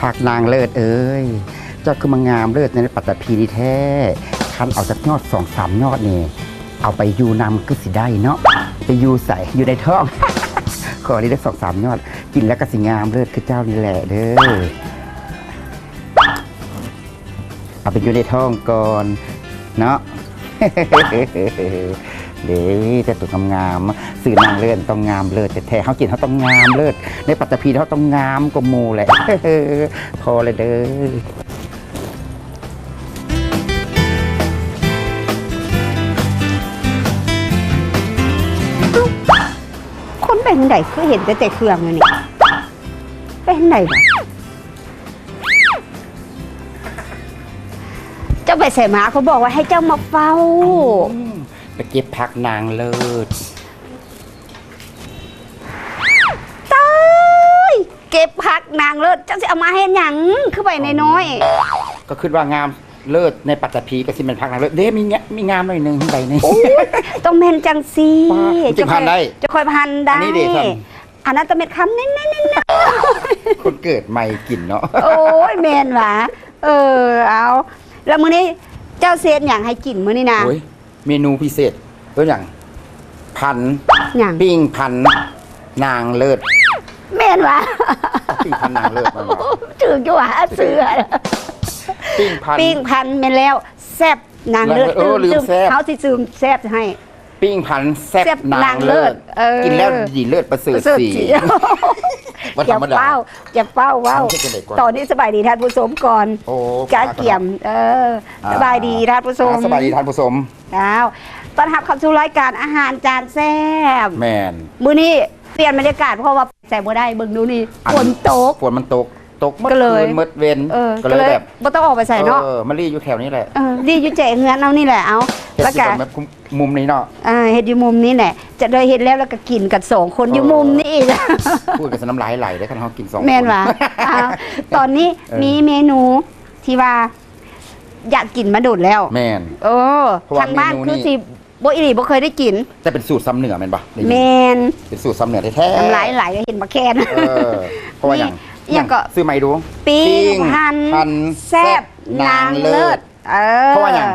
ພັກນາງເລີດເອີຍ ເຈົ້າຄືມາງາມເລີດໃນປັດຕະພີນີ້ແທ້. ຄັນເອົາຈັກຍອດສອງສາມຍອດນີ້ ເອົາໄປຢູ່ນຳຄືຊິໄດ້ເນາະ. ໄປຢູ່ໃສ? ຢູ່ໃນທ້ອງ. ຂໍນີ້ໄດ້ສອງສາມຍອດ ກິນແລ້ວກໍຊິງາມເລີດຄືເຈົ້ານີ້ແຫຼະເດີ. ເອົາໄປຢູ່ໃນທ້ອງກ່ອນເນາະ. ເດ້ ແຕ່ຕົວງາມໆ ຊື່ນາງເລີດຕ້ອງງາມເລີດແທ້ໆ. ເຮົາກິນເຮົາຕ້ອງງາມເລີດ ໃນປັດຕະພີເຮົາຕ້ອງງາມກວ່າໝູ່ແຫຼະ. ພໍແລ້ວເດີ. ຄົນໄປທາງໃດ ຄືເຫັນແຕ່ ແຕ່ເຄື່ອງຢູ່ນີ້ ໄປທາງໃດວະ? ເຈົ້າໄປໃສມາ? ເຂົາບອກວ່າໃຫ້ເຈົ້າມາເຝົ້າ. ອືມ ໄປເກັບຜັກນາງເລີດ. ຕາຍ! ເກັບຜັກນາງເລີດ ເຈົ້າຊິເອົາມາເຮັດຫຍັງ? ຄືໃບນ້ອຍໆ. ກໍຄິດວ່າງາມເລີດໃນປັດຕະພີ ກໍຊິແມ່ນຜັກນາງເລີດເດ້. ມີງະ ມີງາມໜ້ອຍໜຶ່ງ ໃບໜຶ່ງ. ໂອ້ຍ ຕ້ອງແມ່ນຈັ່ງຊີ້. ປາດ ເຈົ້າຈຶ່ງພັນໄດ້. ເຈົ້າຄ່ອຍພັນໄດ້. ອັນນີ້ເດ້ ອັນນັ້ນຕະເມັດຄຳ ແນ່ໆໆໆ. ຄົນເກີດໃໝ່ກິນເນາະ. ໂອ້ຍ ແມ່ນຫວາ. ເອີ ເອົາ ແລ້ວມື້ນີ້ເຈົ້າຊິເຮັດຫຍັງໃຫ້ກິນມື້ນີ້ນະ? ໂອ້ຍ ເມນູພິເສດ. ເອີ້ນຫຍັງ? ພັນ ຫຍັງ? ປີ້ງພັນນາງເລີດ. ແມ່ນຫວາ? ປີ້ງພັນນາງເລີດ ແມ່ນຫວາ? ຖືກຢູ່ຫວາ? ຊື່ ປີ້ງພັນ ປີ້ງພັນ ແມ່ນແລ້ວ. ແຊບນາງເລີດ. ເອີ ລືມແຊບ. ເຮົາຊິຕື່ມແຊບໃຫ້. ປີ້ງພັນແຊບ ແຊບນາງເລີດ. ນາງເລີດ. ເອີ ກິນແລ້ວດີເລີດປະເສີດສີ. ປະເສີດສີ. ບໍ່ທຳມະດາ. ຢ່າຟ້າວ ຢ່າຟ້າວເວົ້າ. ຕອນນີ້ສະບາຍດີທ່ານຜູ້ຊົມກ່ອນ. ໂອ້ ກະກຽມ. ເອີ ອ່າ ສະບາຍດີທ່ານຜູ້ຊົມ. ອ່າ ສະບາຍດີທ່ານຜູ້ຊົມ. ອ້າວ ຕ້ອນຮັບເຂົ້າສູ່ລາຍການອາຫານຈານແຊບ. ແມ່ນ. ມື້ນີ້ປ່ຽນບັນຍາກາດ ເພາະວ່າໄປໃສບໍ່ໄດ້. ເບິ່ງດູນີ້ ອັນ ຝົນຕົກ. ຝົນມັນຕົກ. ຕົກໝົດຄືນໝົດເວັນ. ເອີ ກໍເລີຍແບບ ກໍເລີຍບໍ່ຕ້ອງອອກໄປໃສເນາະ. ເອີ ມາລີ້ຢູ່ແຖວນີ້ແຫຼະ. ເອີ ລີ້ຢູ່ແຈເຮືອນເຮົານີ້ແຫຼະ. ເອົາ ເຮັດ ແລ້ວກໍ ຢູ່ແບບມຸມນີ້ເນາະ. ອ່າ ເຮັດຢູ່ມຸມນີ້ແຫຼະ. ຈະໄດ້ເຮັດແລ້ວ ແລ້ວກໍກິນກັນສອງຄົນຢູ່ມຸມນີ້ອີກ. ເອີ ພູດກັນຊະນ້ຳລາຍໄຫຼເດ້ ຄັນເຮົາກິນສອງຄົນ. ແມ່ນຫວາ? ອ້າວ ຕອນນີ້ ເອີ ມີເມນູທີ່ວ່າຢາກກິນມາດົນແລ້ວ. ແມ່ນ. ເອີ ທາງບ້ານຄືຊິ ບໍ່ ອີ່ຫຼີ ບໍ່ເຄີຍໄດ້ກິນ. ແຕ່ເປັນສູດຊຳເໜືອແມ່ນບໍ່? ໄດ້ຍິນ ແມ່ນ ເປັນສູດຊຳເໜືອແທ້ໆ. ນ້ຳລາຍໄຫຼເຫັນບັກແຄນ. ເອີ ເພາະວ່າຫຍັງ? ຫຍັງ ຫຍັງກໍ? ຊື້ໃໝ່ດູ. ປີ້ງ ປີ້ງພັນ ພັນແຊບ ແຊບນາງເລີດ. ນາງເລີດ. ເອີ ເພາະວ່າຫຍັງ?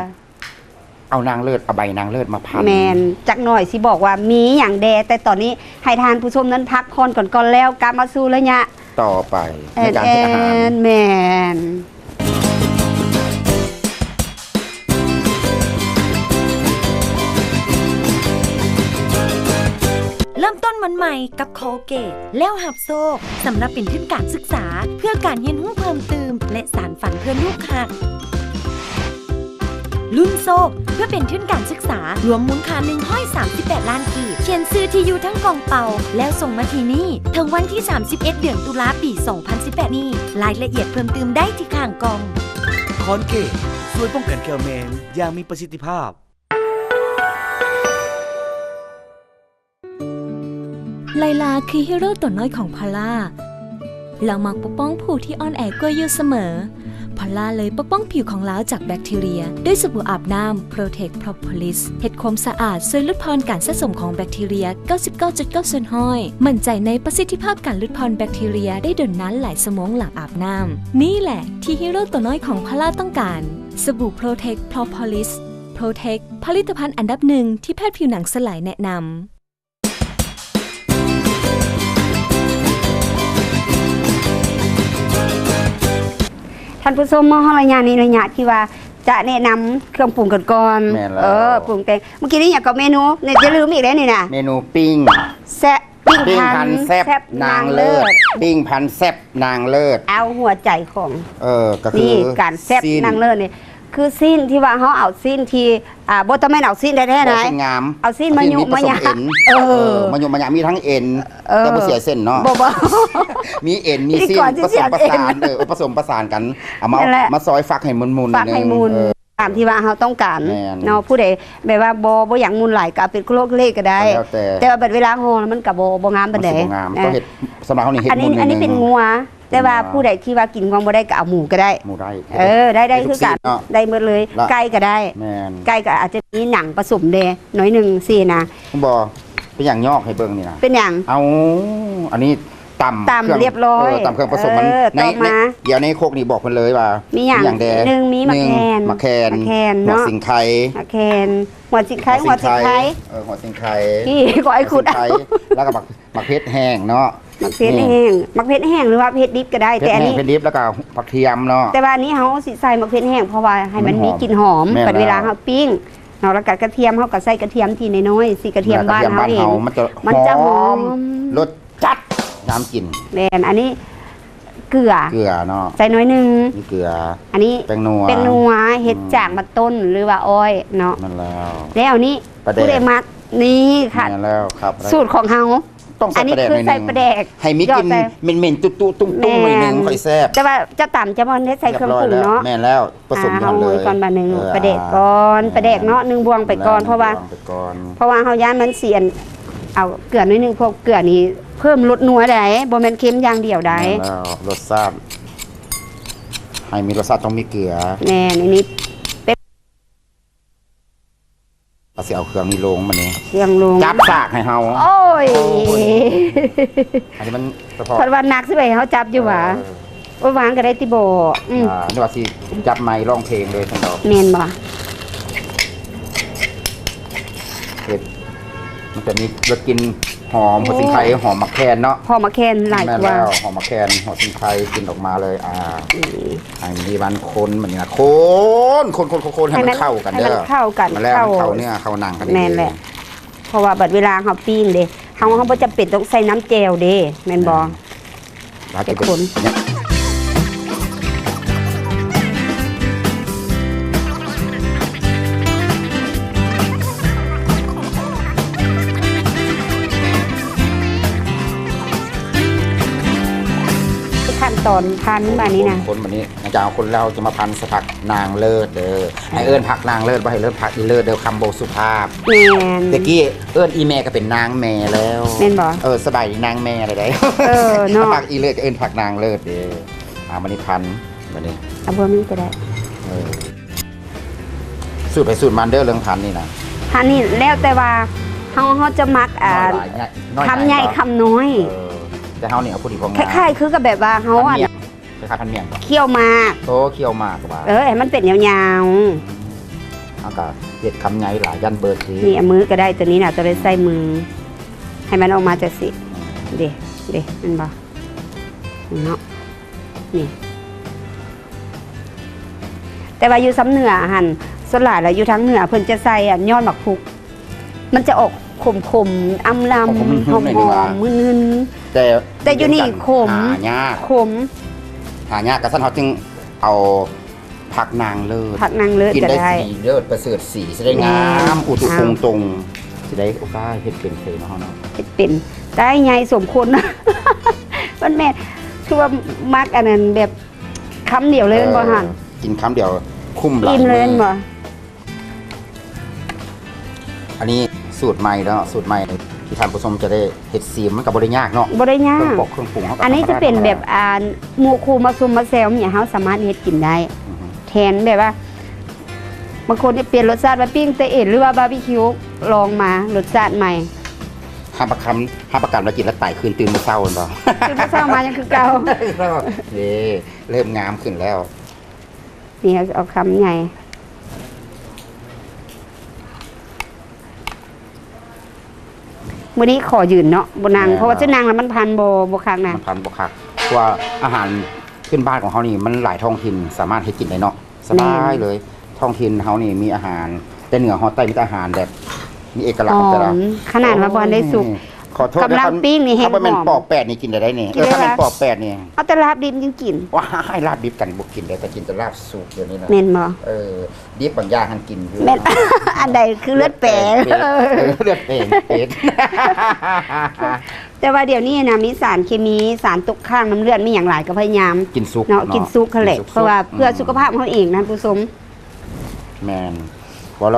ເອົານາງເລີດ ເອົາໃບນາງເລີດມາພັນ. ແມ່ນ. ຈັກໜ່ອຍຊິບອກວ່າມີຫຍັງແດ່ ແຕ່ຕອນນີ້ໃຫ້ທ່ານຜູ້ຊົມນັ້ນພັກຜ່ອນກ່ອນ ກ່ອນແລ້ວກັບມາສູ່ໄລຍະຕໍ່ໄປໃນການເຮັດອາຫານ. ແມ່ນ. ເລີ່ມຕົ້ນວັນໃໝ່ກັບໂຄເກດ ແລ້ວຮັບໂຊກ ສຳລັບເປັນທຶນການສຶກສາ ເພື່ອການຮຽນຮູ້ເພີ່ມຕື່ມ ແລະ ສານຝັນເພື່ອລູກຮັກ. ລຸ້ນໂຊກ ເພື່ອເປັນທຶນການສຶກສາ ລວມມູນຄ່າໜຶ່ງຮ້ອຍສາມສິບແປດລ້ານກີບ. ຂຽນຊື່ທີ່ຢູ່ທັງກ່ອງເປົ່າ ແລ້ວສົ່ງມາທີ່ນີ້ ເຖິງວັນທີສາມສິບເອັດ ເດືອນຕຸລາ ປີສອງພັນສິບແປດນີ້. ລາຍລະອຽດເພີ່ມຕື່ມໄດ້ທີ່ຂ້າງກ່ອງ. ຄອນເກດ ຊ່ວຍປ້ອງກັນແຂ້ວແມງຢ່າງມີປະສິດທິພາບ. ໄລລາຄືຮີໂຣຕົວນ້ອຍຂອງພອລລາ. ລາວມັກປົກປ້ອງຜູ້ທີ່ອ່ອນແອກວ່າຢູ່ສະເໝີ. ພອລລາເລີຍປົກປ້ອງຜິວຂອງລາວຈາກແບັກທີເຣຍ ດ້ວຍສະບູອາບນ້ຳ Protect Propolis ເຮັດຄວາມສະອາດ ຊ່ວຍຫຼຸດຜ່ອນການສະສົມຂອງແບັກທີເຣຍ ເກົ້າສິບເກົ້າຈຸດເກົ້າສ່ວນຮ້ອຍ. ໝັ້ນໃຈໃນປະສິດທິພາບການຫຼຸດຜ່ອນແບັກທີເຣຍໄດ້ດົນນານຫຼາຍຊົ່ວໂມງຫຼັງອາບນ້ຳ. ນີ້ແຫຼະທີ່ຮີໂຣຕົວນ້ອຍຂອງພອລລາຕ້ອງການ. ສະບູ Protect Propolis Protect ຜະລິດຕະພັນອັນດັບໜຶ່ງທີ່ແພດຜິວໜັງສະໄຫຼແນະນຳ. ທ່ານຜູ້ຊົມ ມາຮອດໄລຍະນີ້ ໄລຍະທີ່ວ່າຈະແນະນຳເຄື່ອງປຸງກັນກ່ອນ. ແມ່ນແລ້ວ. ເອີ ປຸງແຕ່ງ. ເມື່ອກີ້ນີ້ຫຍັງກໍເມນູ ນີ້ຈະລືມອີກແລ້ວນີ້ນະ. ເມນູປີ້ງ ແຊບ ປີ້ງ ປີ້ງພັນ ພັນແຊບ ແຊບນາງເລີດ. ນາງເລີດ. ປີ້ງພັນແຊບນາງເລີດ. ເອົາຫົວໃຈຂອງ ເອີ ກໍຄື ນີ້ ການແຊບ ຊີ້ນ ນາງເລີດນີ້ ຄືຊີ້ນທີ່ວ່າເຮົາເອົາຊີ້ນທີ່ ອ່າ ບໍ່ຕ້ອງແມ່ນເອົາຊີ້ນແທ້ໆນະ ເອົາຊີ້ນງາມ ເອົາຊີ້ນມາຍຸມາຍາ ເອີ ເອີ ມາຍຸມາຍາ ມີທັງເອັນ ເອີ ແຕ່ບໍ່ເສຍເສັ້ນເນາະ. ບໍ່ ບໍ່ ມີເອັນ ມີຊີ້ນ ປະສົມປະສານ ເອີ ປະສົມປະສານກັນ ເອົາມາ ມາຊອຍຟັກໃຫ້ມົນໆ ຟັກໃຫ້ມົນ ເອີ ຕາມທີ່ວ່າເຮົາຕ້ອງການ. ແມ່ນ ເນາະ. ຜູ້ໃດແບບວ່າບໍ່ ບໍ່ຢາກມົນຫຼາຍ ກໍເອົາເປັນໂຄລກເລກກໍໄດ້ ກໍແລ້ວແຕ່ ແຕ່ວ່າບັດເວລາຫໍ່ແລ້ວມັນກໍບໍ່ ບໍ່ງາມປານໃດ. ມັນຊິບໍ່ງາມ ເອີ ຕ້ອງເຮັດ ສຳລັບເຮົານີ້ເຮັດ ອັນນີ້ ມຸນ ອັນນີ້ເປັນງົວ. ແຕ່ວ່າຜູ້ໃດທີ່ວ່າກິນງົວບໍ່ໄດ້ກໍເອົາໝູກໍໄດ້. ໝູໄດ້ ເອີ ໄດ້ ໄດ້ຄືກັນ ໄດ້ໝົດເລີຍ. ໄກ່ກໍໄດ້ ແມ່ນ ໄກ່ກໍອາດຈະມີໜັງປະສົມແດ່ໜ້ອຍໜຶ່ງຊີ້ນະ. ບໍ່ ເປັນຫຍັງຍອກໃຫ້ເບິ່ງນີ້ນະ? ເປັນຫຍັງ? ເອົາ ອັນນີ້ ຕຳ ຕຳ ເຄື່ອງ ຮຽບຮ້ອຍ ເອີ ຕຳເຄື່ອງປະສົມມັນ ເອີ ໃນ ຕໍ່ມາ ໃນ ດຽວໃນຄົກນີ້ບອກເພິ່ນເລີຍວ່າ ມີຫຍັງ ມີຫຍັງແດ່ ໜຶ່ງ ມີໝາກແຄນ ໜຶ່ງ ໝາກແຄນ ຫົວ ເນາະ ສີໄຄ ໝາກແຄນ ຫົວສີໄຄ ຫົວສີໄຄ ເອີ ຫົວສີໄຄ ທີ່ຂ້ອຍຂຸດ ຫົວສີໄຄ ເອົາ ແລ້ວກໍໝາກ ໝາກເຜັດແຫ້ງເນາະ ໝາກເຜັດແຫ້ງ ນີ້ ໝາກເຜັດແຫ້ງ ຫຼືວ່າເຜັດດິບກໍໄດ້ ເຜັດແຫ້ງ ແຕ່ອັນນີ້ ເຜັດດິບ ແລ້ວກໍຜັກທຽມເນາະ ແຕ່ວ່າອັນນີ້ເຮົາຊິໃສ່ໝາກເຜັດແຫ້ງ ເພາະວ່າໃຫ້ມັນມີ ມັນຫອມ ກິ່ນຫອມ ແມ່ນແລ້ວ ບັດເວລາເຮົາປີ້ງເນາະ ແລ້ວກໍກະທຽມ ເຮົາກໍໃສ່ກະທຽມທີ່ນ້ອຍໆ ຊິກະທຽມບ້ານເຮົາເອງ ແມ່ນ ກະທຽມບ້ານເຮົາ ມັນຈະ ມັນຈະຫອມ ຫອມ ລົດ ຈັດຍາມກິນ ແມ່ນ ອັນນີ້ເກືອ ເກືອເນາະ ໃສ່ໜ້ອຍໜຶ່ງ ມີເກືອ ອັນນີ້ແປ້ງນົວ ແປ້ງນົວ ເຮັດ ອືມ ຈາກມັນຕົ້ນ ຫຼືວ່າອ້ອຍເນາະ ແມ່ນແລ້ວ ແລ້ວນີ້ ປາແດກ ຜູ້ໃດມັກ ນີ້ຄ່ະ ແມ່ນແລ້ວ ຄັບ ສູດຂອງເຮົາ ຕ້ອງໃສ່ ອັນນີ້ ປາແດກ ຄືໃສ່ ໜ້ອຍໜຶ່ງ ປາແດກ ໃຫ້ມີກິ່ນ ຢອກໃສ່ ເໝັນໆ ຕຸໆ ຕຸ້ມໆ ແມ່ນ ໜ້ອຍໜຶ່ງ ຄ່ອຍແຊບ ແຕ່ວ່າຈະຕຳຈະບ່ອນເຮັດໃສ່ເຄື່ອງປຸງເນາະ ແມ່ນແລ້ວ ປະສົມ ອ່າ ກັນເລີຍ ເຮົາໂຮຍກ່ອນບາດໜຶ່ງ ເອີ ປາແດກກ່ອນ ອ່າ ປາແດກເນາະ ໜຶ່ງບ່ວງໄປກ່ອນ ແມ່ນ ເພາະວ່າ ໜຶ່ງບ່ວງໄປກ່ອນ ເພາະວ່າເຮົາຢ້ານມັນຊິ ອັນ ເອົາເກືອໜ້ອຍໜຶ່ງ ເພາະເກືອນີ້ເພີ່ມລົດນົວໄດ້ ບໍ່ແມ່ນເຄັມຢ່າງດຽວໄດ້ ແມ່ນແລ້ວ ລົດຊາດ ໃຫ້ມີລົດຊາດຕ້ອງມີເກືອ ແມ່ນ ອັນນີ້ ເຮົາຊິເອົາເຄື່ອງນີ້ລົງ ບາດນີ້ ເຄື່ອງລົງ ຈັບສາກໃຫ້ເຮົາ ໂອ້ຍ ໂອ້ຍ ອັນນີ້ມັນສະເພາະ ເພິ່ນວ່າໜັກຊິໄປເຮົາຈັບຢູ່ຫວາ ເອີ ໂອ້ຍ ວາງກໍໄດ້ຕິບໍ ອືມ ອ່າ ນີ້ວ່າຊິຈັບໄມຮ້ອງເພງເລີຍຊັ້ນດອກ ແມ່ນບໍ່ ເຮັດ ມັນຈະມີລົດກິ່ນຫອມ ໂອ້ ຫົວສີໄຄ ຫອມໝາກແຄນເນາະ ຫອມໝາກແຄນຫຼາຍກວ່າ ແມ່ນແລ້ວ ຫອມໝາກແຄນ ຫົວສີໄຄ ກິ່ນອອກມາເລີຍ ອ່າ ອືມ ໃຫ້ມັນມີວັນຄົນ ບາດນີ້ນະ ຄົນ ຄົນ ຄົນ ຄົນ ໃຫ້ມັນເຂົ້າກັນເດີ ໃຫ້ມັນເຂົ້າກັນ ມາແລ້ວ ເຂົ້າ ມັນເຂົ້າເນື້ອເຂົ້າໜັງກັນ ແມ່ນແຫຼະ ເພາະວ່າບັດເວລາເຮົາປີ້ງເດ້ ເຮົາ ເຮົາບໍ່ຈຳເປັນຕ້ອງໃສ່ນ້ຳແຈ່ວເດ້ ແມ່ນບໍ່ ແມ່ນ ເຮັດຄົນ ຂັ້ນຕອນພັນບາດນີ້ນະ ຄົນ ຄົນບາດນີ້ ຫຼັງຈາກເຮົາຄົນແລ້ວ ເຮົາຈະມາພັນໃສ່ຜັກນາງເລີດເດີ ໃຫ້ເອີ້ນຜັກນາງເລີດ ບໍ່ໃຫ້ເອີ້ນຜັກອີເລີດເດີ ຄຳບໍ່ສຸພາບ ແມ່ນ ແຕ່ກີ້ເອີ້ນອີແມ່ກໍເປັນນາງແມ່ແລ້ວ ແມ່ນບໍ່ ເອີ ສະບາຍດີນາງແມ່ແລ້ວເດ້ ເອີ ເນາະ ຜັກອີເລີດກໍເອີ້ນຜັກນາງເລີດເດ້ ອ່າ ບາດນີ້ພັນ ບາດນີ້ ເອົາບ່ວງນີ້ກໍໄດ້ ເອີ ສູດໃຜສູດມັນເດີ ເລື່ອງພັນນີ້ນະ ພັນນີ້ແລ້ວແຕ່ວ່າເຮົາ ເຮົາຈະມັກ ອ່າ ນ້ອຍຫຼາຍ ນ້ອຍ ຄຳໃຫຍ່ ຫຼາຍ ຄຳນ້ອຍ ເອີ ແຕ່ເຮົານີ້ເອົາພໍດີພໍງາມ ຄ້າຍໆຄືກັບແບບວ່າເຮົາ ພັນໝ້ຽງ ຄ້າຍໆພັນໝ້ຽງ ຂ້ຽວໝາກ ໂອ້ ຂ້ຽວໝາກວ່າ ເອີ ໃຫ້ມັນເປັນຍາວໆ ເຮົາກໍເຮັດຄຳໃຫຍ່ຫຼາຍ ຢ້ານເບີດເດ້ ນີ້ເອົາມືກໍໄດ້ ຕົວນີ້ນະ ຕົວໄດ້ໃຊ້ມື ໃຫ້ມັນອອກມາຈັ່ງຊີ້ ອືມ ເດ້ ເດ້ ເຫັນບໍ່ ເນາະ ນີ້ ແຕ່ວ່າຢູ່ຊຳເໜືອຫັ້ນ ສ່ວນຫຼາຍແລ້ວຢູ່ທາງເໜືອເພິ່ນຈະໃສ່ ອັນ ຍອດໝາກພຸກ ມັນຈະອອກຂົມໆ ອຳລຳ ຫອມໆ ມຶນໆ ແຕ່ ແຕ່ຢູ່ນີ້ຂົມ ຫາຍາກ ຂົມ ຫາຍາກ ກະຊັ້ນເຮົາຈຶ່ງເອົາຜັກນາງເລີດ ຜັກນາງເລີດ ກິນໄດ້ ກໍໄດ້ ສີເລີດປະເສີດສີ ຊິໄດ້ງາມ ແມ່ນ ອຸຕຸ ອ່າ ປຸງຕຸງ ຊິໄດ້ໂອກາດເຮັດເປັນເລີຍເນາະ ເຮົາເນາະ ເຮັດເປັນ ໄດ້ໃຫຍ່ສົມຄວນ ມັນແມ່ນ ຄືວ່າມັກອັນນັ້ນແບບ ຄຳດຽວເລີຍແມ່ນບໍ່ຫັ້ນ ເອີ ກິນຄຳດຽວຄຸ້ມຫຼາຍ ອີ່ມເລີຍແມ່ນບໍ່ ມື້ ອັນນີ້ສູດໃໝ່ເນາະ ສູດໃໝ່ທີ່ທ່ານຜູ້ຊົມຈະໄດ້ເຮັດຊີມ ມັນກໍບໍ່ໄດ້ຍາກເນາະ ບໍ່ໄດ້ຍາກ ເຄື່ອງປົກເຄື່ອງປຸງເຮົາກໍ ອັນນີ້ຈະເປັນແບບ ທຳມະດາ ອ່າ ໝູ່ຄູ່ມາຊຸມມາແຊວຫຍັງ ເຮົາສາມາດເຮັດກິນໄດ້ ອືຮຶ ແທນແບບວ່າ ບາງຄົນຈະປ່ຽນລົດຊາດວ່າປີ້ງແຕ່ເອັນ ຫຼືວ່າບາບີຄິວ ລອງມາລົດຊາດໃໝ່ ຮັບປະກັນ ຮັບປະກັນວ່າກິນແລ້ວຕາຍຄືນຕື່ນມື້ເຊົ້າແມ່ນບໍ່ ຕື່ນມື້ເຊົ້າມາຍັງຄືເກົ່າ ເອີ ເລີ່ມງາມຂຶ້ນແລ້ວ ນີ້ເຮົາເອົາຄຳໃຫຍ່ ມື້ນີ້ຂໍຢືນເນາະ ບໍ່ນັ່ງ ແມ່ນ ເພາະວ່າຈະນັ່ງແລ້ວມັນພັນບໍ່ ບໍ່ຄັກນະ ມັນພັນບໍ່ຄັກ ເພາະວ່າອາຫານພື້ນບ້ານຂອງເຮົານີ້ມັນຫຼາຍທ້ອງຖິ່ນສາມາດເຮັດກິນໄດ້ເນາະ ສະບາຍເລີຍ ແມ່ນ ທ້ອງຖິ່ນເຮົານີ້ມີອາຫານ ແຕ່ເໜືອຮອດໃຕ້ມີແຕ່ອາຫານແບບມີເອກະລັກຂອງແຕ່ລະ ຫອມ ຂະໜາດວ່າບໍ່ທັນໄດ້ສຸກ ໂອ້ຍ ນີ້ ຂໍໂທດ ກຳລັງປີ້ງນີ້ແຮງຫອມ ຖ້າບໍ່ແມ່ນປອກແປດນີ້ກິນໄດ້ໄດ໋ນີ້ ເອີ ຖ້າແມ່ນປອກແປດນີ້ ເອົາແຕ່ລາບດິບຍັງກິນ ວ້າຍ ລາບດິບກັນບໍ່ກິນເດ້ ແຕ່ກິນແຕ່ລາບສຸກດຽວນີ້ນະ ແມ່ນບໍ່ ເອີ ດິບບາງຢ່າງຫັ້ນກິນຢູ່ ແມ່ນ ອັນໃດຄືເລືອດແປງ ເລືອດແປງ ເອີ ເລືອດແປງເປັດ ແຕ່ວ່າດຽວນີ້ນະ ມີສານເຄມີ ສານຕົກຄ້າງນຳເລືອດ ມີຫຍັງຫຼາຍກໍພະຍາຍາມກິນສຸກເນາະ ເນາະ ກິນສຸກຫັ້ນແຫຼະ ກິນສຸກ ເພາະວ່າເພື່ອ ອືມ ສຸຂະພາບເຮົາເອງນະ ທ່ານຜູ້ຊົມ ແມ່ນ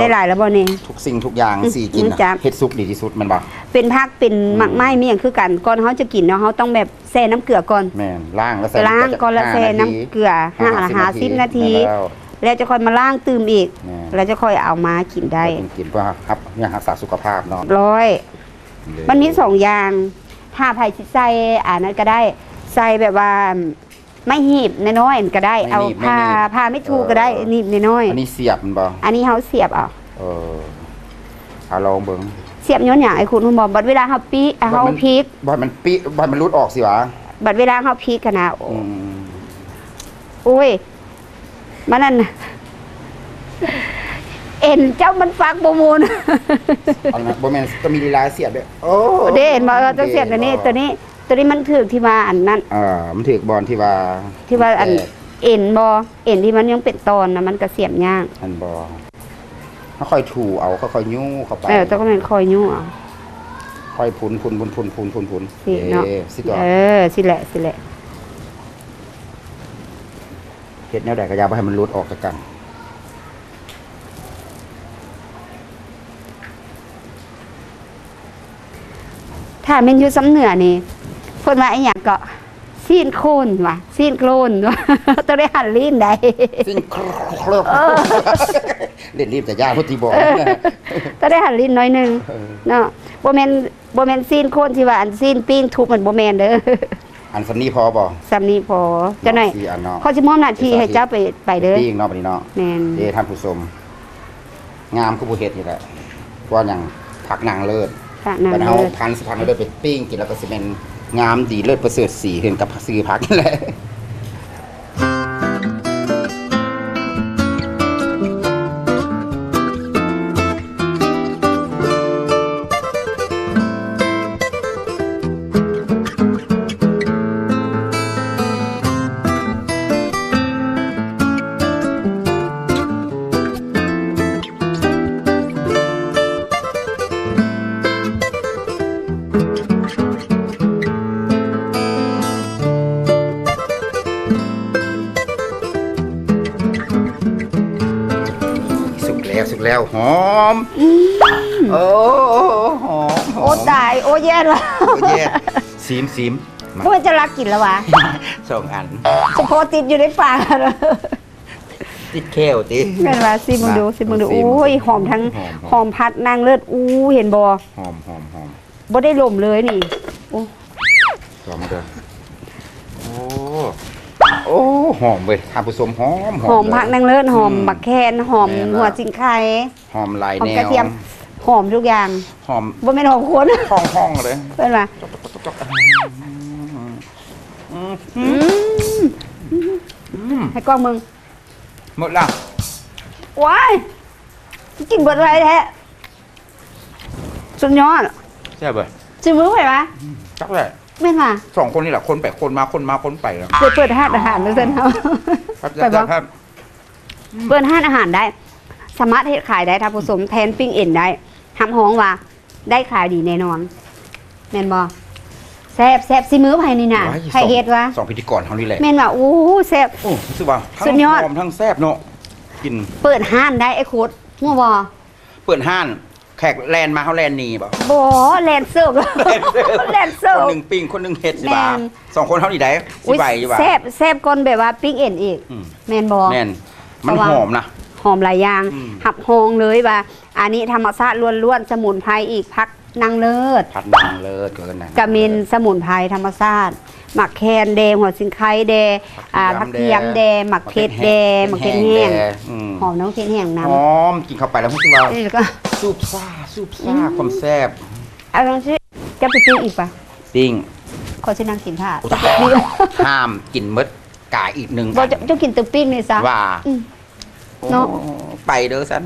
ໄດ້ຫຼາຍແລ້ວບໍ່ນີ້ ທຸກສິ່ງທຸກຢ່າງ ອືມ ຊິກິນ ອືມ ເຮັດສຸກດີທີ່ສຸດແມ່ນບໍ່ ເປັນຜັກເປັນ ອືມ ໝາກໄມ້ ມີຫຍັງຄືກັນ ກ່ອນເຮົາຈະກິນເນາະ ເຮົາຕ້ອງແບບແຊ່ນ້ຳເກືອ ກ່ອນ ແມ່ນ ລ້າງແລ້ວໃສ່ ລ້າງກ່ອນແລ້ວແຊ່ນ້ຳເກືອ ຫ້າ ຫ້າ ຫ້າ ສິບນາທີ ຫ້າ ຫ້າ ສິບນາທີ ແລ້ວ ແລ້ວຈະຄ່ອຍມາລ້າງຕື່ມອີກ ແມ່ນ ແລ້ວຈະຄ່ອຍເອົາມາກິນໄດ້ ກິນ ເພື່ອຮັບ ຮັກສາສຸຂະພາບເນາະ ຮ້ອຍ ມັນມີສອງຢ່າງ ຖ້າໃຜຊິໃສ່ອັນນັ້ນກໍໄດ້ ໃສ່ແບບວ່າໄມ້ໜີບນ້ອຍໆກໍໄດ້ ໄມ້ໜີບ ເອົາຜ້າ ໄມ້ໜີບ ຜ້າເມັດທູກໍໄດ້ ເອີ ໜີບນ້ອຍໆ ອັນນີ້ສຽບແມ່ນບໍ່? ອັນນີ້ເຮົາສຽບເອົາ. ເອີ ເອົາລອງເບິ່ງ ສຽບຍ້ອນຫຍັງ ອ້າຍຄຸນຮູ້ບໍ່? ບັດເວລາເຮົາປິ ເຮົາ ມັນ ພິກ ບໍ່ໃຫ້ມັນປິ ບໍ່ໃຫ້ມັນຫຼຸດອອກຊິຫວາ? ບັດເວລາເຮົາພິກຫັ້ນນະ ອືມ ໂອ້ຍ ມັນນັ້ນ ເອັນເຈົ້າມັນຟັກບໍ່ມ່ວນ ອັນນັ້ນບໍ່ແມ່ນ ຕ້ອງມີລີລາສຽບເດ້. ໂອ້ ເດ້ ເຫັນບໍ່? ເອີ ຕ້ອງສຽບແບບນີ້ ເດ້ ຕົວນີ້ ຕົວນີ້ມັນຖືກທີ່ວ່າອັນນັ້ນ ເອີ ມັນຖືກບ່ອນທີ່ວ່າ ທີ່ວ່າອັນ ແຕກ ເອັນບໍ່? ເອັນທີ່ມັນຍັງເປັນຕອນນະ ມັນກໍສຽບຍາກ ແມ່ນບໍ່? ເຮົາຄ່ອຍຖູເອົາ ຄ່ອຍໆຍູ້ເຂົ້າໄປ. ເອີ ຕ້ອງແມ່ນຄ່ອຍຍູ້ເອົາ ຄ່ອຍພຸ້ນໆໆໆ ນີ້ເນາະ ເອີ ຊິຕົວະ ເອີ ຊິແຫຼະ ຊິແຫຼະ. ເຮັດແນວໃດກໍຢ່າບໍ່ໃຫ້ມັນຫຼຸດອອກຈາກກັນ. ຖ້າແມ່ນຢູ່ຊຳເໜືອນີ້ ເພິ່ນວ່າອີ່ຫຍັງເກາະ ຊີ້ນໂຄນຫວາ ຊີ້ນໂຄນຫວາ ຕ້ອງໄດ້ຫັນລີ້ນໃດ໋ ຊີ້ນໂຄນ ເອີ ຫຼິ້ນລີ້ນຈະຍາກພຸ້ນຕິບໍ່ ເອີ ຕ້ອງໄດ້ຫັນລີ້ນໜ້ອຍໜຶ່ງ ເອີ ເນາະ ບໍ່ແມ່ນ ບໍ່ແມ່ນຊີ້ນໂຄນທີ່ວ່າອັນຊີ້ນປີ້ງທຸບ ມັນບໍ່ແມ່ນເດີ. ອັນສ່ຳນີ້ພໍບໍ່? ສ່ຳນີ້ພໍ ຈັກໜ້ອຍ ເນາະ ສີ່ອັນເນາະ ຂ້ອຍຊິມອບໜ້າທີ່ໃຫ້ເຈົ້າໄປ ໄປເດີ ປີ້ງເນາະ ບັດນີ້ເນາະ ແມ່ນ ເດ້ ທ່ານຜູ້ຊົມ ງາມຄືຜູ້ເຮັດນີ້ແຫຼະ ເພາະຫຍັງ ຜັກນາງເລີດ ຜັກນາງເລີດ ບັດເຮົາພັນ ຊິພັນເລີດໄປປີ້ງກິນ ແລ້ວກໍຊິແມ່ນງາມດີເລີດປະເສີດສີ ຄືກັບຊື່ຜັກນີ້ແຫຼະ. ສຸກແລ້ວ ສຸກແລ້ວ ຫອມ ອືມ ໂອ້ ຫອມ ຫອມ ໂອ້ ຕາຍ ໂອ້ ແຍ່ລະ ໂອ້ ແຍ່ ຊີມ ຊີມ ມາ ບໍ່ແມ່ນຈະລັກກິນລະຫວາ ສອງອັນ ສະເພາະຕິດຢູ່ໃນປາກ ຕິດແຂ້ວຕິ ແມ່ນວ່າ ຊີມເບິ່ງດູ ມາ ຊີມເບິ່ງດູ ຊີມເບິ່ງ ໂອ້ຍ ຫອມທັງ ຫອມ ຫອມ ຫອມຜັກນາງເລີດ ອູ້ ເຫັນບໍ່ ຫອມ ຫອມ ຫອມ ບໍ່ໄດ້ລົມເລີຍນີ້ ໂອ້ ລອງເບິ່ງເດີ ໂອ້ ໂອ້ ຫອມເວີຍ ທ່ານຜູ້ຊົມ ຫອມ ຫອມ ຫອມເລີຍ ຜັກນາງເລີດ ຫອມ ອືມ ໝາກແຄນ ຫອມ ແມ່ນລະ ຫົວຊິງໄຄ ຫອມຫຼາຍແນວ ຫອມກະທຽມ ຫອມທຸກຢ່າງ ຫອມ ບໍ່ແມ່ນຫອມຄົນ ຫ້ອງໆເລີຍ ເພິ່ນວ່າ ອືມ ອືມ ອືມ ອືມ ໃຫ້ກ້ອງເບິ່ງ ໝົດລະ ໂອ້ຍ ກິນເບິດໄວແທ້ ສຸດຍອດ ແຊບເວີຍ ຊິມື້ໃຜວະ ອືມ ຈັກແຫຼະ ແມ່ນຫວາ ສອງຄົນນີ້ແຫຼະ ຄົນໄປຄົນມາ ຄົນມາຄົນໄປແລ້ວ ໄປເປີດຮ້ານອາຫານວ່າຊັ້ນ ແຊບ ແຊບ ເປີດຮ້ານອາຫານໄດ້ ສາມາດເຮັດຂາຍໄດ້ທ່ານຜູ້ຊົມ ແທນປີ້ງເອັນໄດ້ ຮັບຮອງວ່າໄດ້ຂາຍດີແນ່ນອນ ແມ່ນບໍ່? ແຊບ ແຊບ ສີມືໃຜນີ້ນະ? ວ້າຍ ໃຜເຮັດວະ? ສອງ ສອງພິທີກອນເຮົານີ້ແຫຼະ ແມ່ນວ່າ ໂອ້ ແຊບ ໂອ້ ຮູ້ສຶກວ່າທັງ ສຸດຍອດ ຫອມທັງແຊບເນາະ ກິນ ເປີດຮ້ານໄດ້ ໄອ້ໂຄດ ຮູ້ບໍ່? ເປີດຮ້ານ ແຂກແລ່ນມາເຮົາແລ່ນໜີບໍ່? ບໍ່ ແລ່ນເສີບ ແລ່ນເສີບ ແລ່ນເສີບ ຄົນໜຶ່ງປີ້ງ ຄົນໜຶ່ງເຮັດ ຊິວ່າ ແມ່ນ ສອງຄົນເຮົານີ້ໄດ້ ຊິໄຫວຢູ່ວ່າ ແຊບ ແຊບກ່ອນແບບວ່າປີ້ງເອັນອີກ ອືມ ແມ່ນບໍ່? ແມ່ນ ມັນຫອມນະ ຫອມຫຼາຍຢ່າງ ອືມ ຮັບຮອງເລີຍວ່າ ອັນນີ້ທຳມະຊາດລ້ວນໆ ສະໝຸນໄພອີກ ຜັກນາງເລີດ ຜັກນາງເລີດ ກໍເອີ້ນນາງເລີດ ກະເມັນສະໝຸນໄພທຳມະຊາດ ໝາກແຄນແດ່ ຫົວຊິງໄຄແດ່ ຜັກກຽມ ອ່າ ຜັກກຽມແດ່ ແດ່ ໝາກເຜັດແດ່ ໝາກເຜັດແຫ້ງແດ່ ອືມ ຫອມນຳ ເຜັດແຫ້ງນຳ ຫອມ ກິນເຂົ້າໄປແລ້ວຮູ້ສຶກວ່າ ນີ້ ແລ້ວກໍ ຊູບຊາ ຊູບຊາ ອືມ ຄວາມແຊບ ເອົາຈັ່ງຊີ້ ເຈົ້າໄປປີ້ງອີກປະ? ປີ້ງ ຂ້ອຍຊິນັ່ງກິນຖ້າ ໂອ້ ຫ້າມກິນໝົດ ກາຍອີກໜຶ່ງ ບໍ່ ເຈົ້າ ເຈົ້າກິນແຕ່ປີ້ງນີ້ຊະ ວ່າ ອືມ ໂອ້ ເນາະ ໄປເດີຊັ້ນ.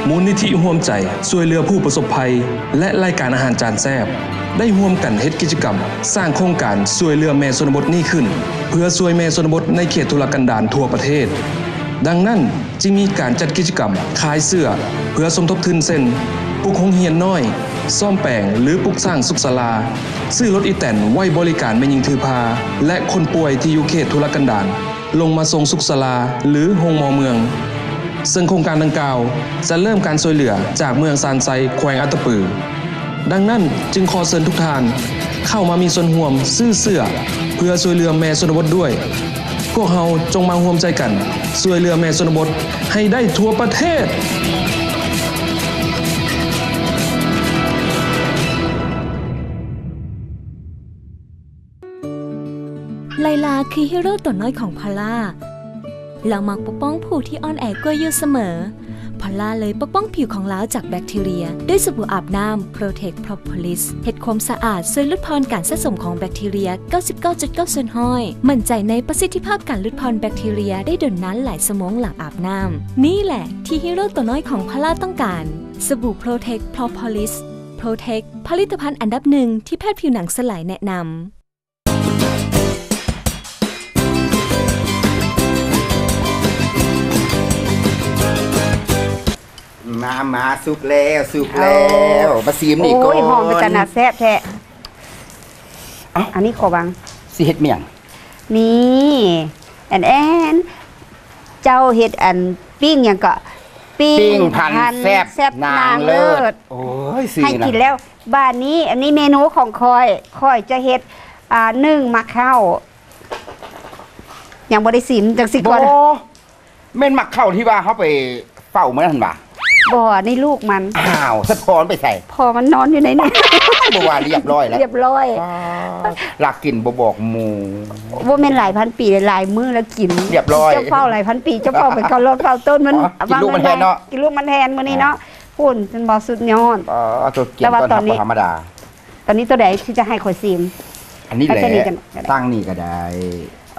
ມູນນິທິຮ່ວມໃຈຊ່ວຍເຫຼືອຜູ້ປະສົບໄພ ແລະ ລາຍການອາຫານຈານແຊບ ໄດ້ຮ່ວມກັນເຮັດກິດຈະກຳສ້າງໂຄງການຊ່ວຍເຫຼືອແມ່ຊົນນະບົດນີ້ຂຶ້ນ ເພື່ອຊ່ວຍແມ່ຊົນນະບົດໃນເຂດທຸລະກັນດານທົ່ວປະເທດ. ດັ່ງນັ້ນ, ຈຶ່ງມີການຈັດກິດຈະກຳຂາຍເສື້ອ ເພື່ອສົມທົບທຶນເຊັ່ນ ປຸກໂຮງຮຽນນ້ອຍ, ສ້ອມແປງ ຫຼື ປຸກສ້າງສຸກສາລາ, ຊື້ລົດອີແຕນໄວ້ບໍລິການແມ່ຍິງຖືພາ ແລະ ຄົນປ່ວຍທີ່ຢູ່ເຂດທຸລະກັນດານ ລົງມາສົ່ງສຸກສາລາ ຫຼື ໂຮງໝໍເມືອງ, ເຊິ່ງໂຄງການດັ່ງກ່າວຈະເລີ່ມການຊ່ວຍເຫຼືອຈາກເມືອງຊານໄຊ ແຂວງອັດຕະປື. ດັ່ງນັ້ນ, ຈຶ່ງຂໍເຊີນທຸກທ່ານ ເຂົ້າມາມີສ່ວນຮ່ວມຊື້ເສື້ອ ເພື່ອຊ່ວຍເຫຼືອແມ່ຊົນນະບົດດ້ວຍ. ພວກເຮົາຈົ່ງມາຮ່ວມໃຈກັນ ຊ່ວຍເຫຼືອແມ່ຊົນນະບົດໃຫ້ໄດ້ທົ່ວປະເທດ. ໄລລາຄືຮີໂຣຕົວນ້ອຍຂອງພໍລາ. ລາວມັກປົກປ້ອງຜູ້ທີ່ອ່ອນແອກວ່າຢູ່ສະເໝີ. ພໍລາເລີຍປົກປ້ອງຜິວຂອງລາວຈາກແບັກທີເຣຍ ດ້ວຍສະບູອາບນ້ຳ Protect Propolis ເຮັດຄວາມສະອາດ ຊ່ວຍຫຼຸດຜ່ອນການສະສົມຂອງແບັກທີເຣຍ ເກົ້າສິບເກົ້າຈຸດເກົ້າສ່ວນຮ້ອຍ. ໝັ້ນໃຈໃນປະສິດທິພາບການຫຼຸດຜ່ອນແບັກທີເຣຍ ໄດ້ດົນນານຫຼາຍຊົ່ວໂມງຫຼັງອາບນ້ຳ. ນີ້ແຫຼະທີ່ຮີໂຣຕົວນ້ອຍຂອງພໍລາຕ້ອງການ. ສະບູ Protect Propolis Protect ຜະລິດຕະພັນອັນດັບໜຶ່ງທີ່ແພດຜິວໜັງສະໄຫຼແນະນຳ. ມາ ມາ ສຸກແລ້ວ ສຸກແລ້ວ. ໂອ້ ມາຊີມນີ້ກ່ອນ. ໂອ້ຍ ຫອມເປັນຕາໜ້າແຊບແທ້. ເອົ້າ ອັນນີ້ຂໍວາງ ຊິເຮັດຫຍັງ? ນີ້ ແອນ ແອນ ເຈົ້າເຮັດອັນ ປີ້ງຫຍັງເກາະ? ປີ້ງ ປີ້ງພັນແຊບ ແຊບນາງເລີດ. ນາງເລີດ. ໂອ້ຍ ໃຫ້ກິນແລ້ວ. ບາດນີ້ ອັນນີ້ເມນູຂອງຂ້ອຍ ຂ້ອຍຈະເຮັດ ອ່າ ໜຶ້ງໝາກເຂົ້າ. ຍັງບໍ່ໄດ້ຊີມ ຈັ່ງຊີ້ກ່ອນ. ບໍ່ ແມ່ນໝາກເຂົ້າທີ່ວ່າເຮົາໄປເຝົ້າມື້ນັ້ນຫວາ? ບໍ່ ອັນນີ້ລູກມັນ. ອ້າວ ສະພອນໄປໃສ? ພໍ່ມັນນອນຢູ່ໃນນີ້. ບໍ່ວ່າ ລຽບຮ້ອຍແລ້ວ. ລຽບຮ້ອຍ. ປາດ ລັກກິນບໍ່ບອກໝູ່. ບໍ່ແມ່ນຫຼາຍພັນປີ ຫຼາຍມື້ແລ້ວກິນ. ລຽບຮ້ອຍ. ເຈົ້າເຝົ້າຫຼາຍພັນປີ ເຈົ້າເຝົ້າໄປເຂົ້າລອດເຝົ້າຕົ້ນມັນ. ອໍ ກິນລູກມັນແທນເນາະ. ກິນລູກມັນແທນມື້ນີ້ເນາະ. ອ່າ ພຸ້ນ ມັນບໍ່ສຸດຍອດ. ອໍ ໂຕກຽມ ແຕ່ວ່າຕອນນີ້ ຕອນຮັບບໍ່ທຳມະດາ. ຕອນນີ້ໂຕໃດທີ່ຈະໃຫ້ຂ້ອຍຊີມ? ອັນນີ້ແຫຼະ ຕັ້ງນີ້ກໍໄດ້.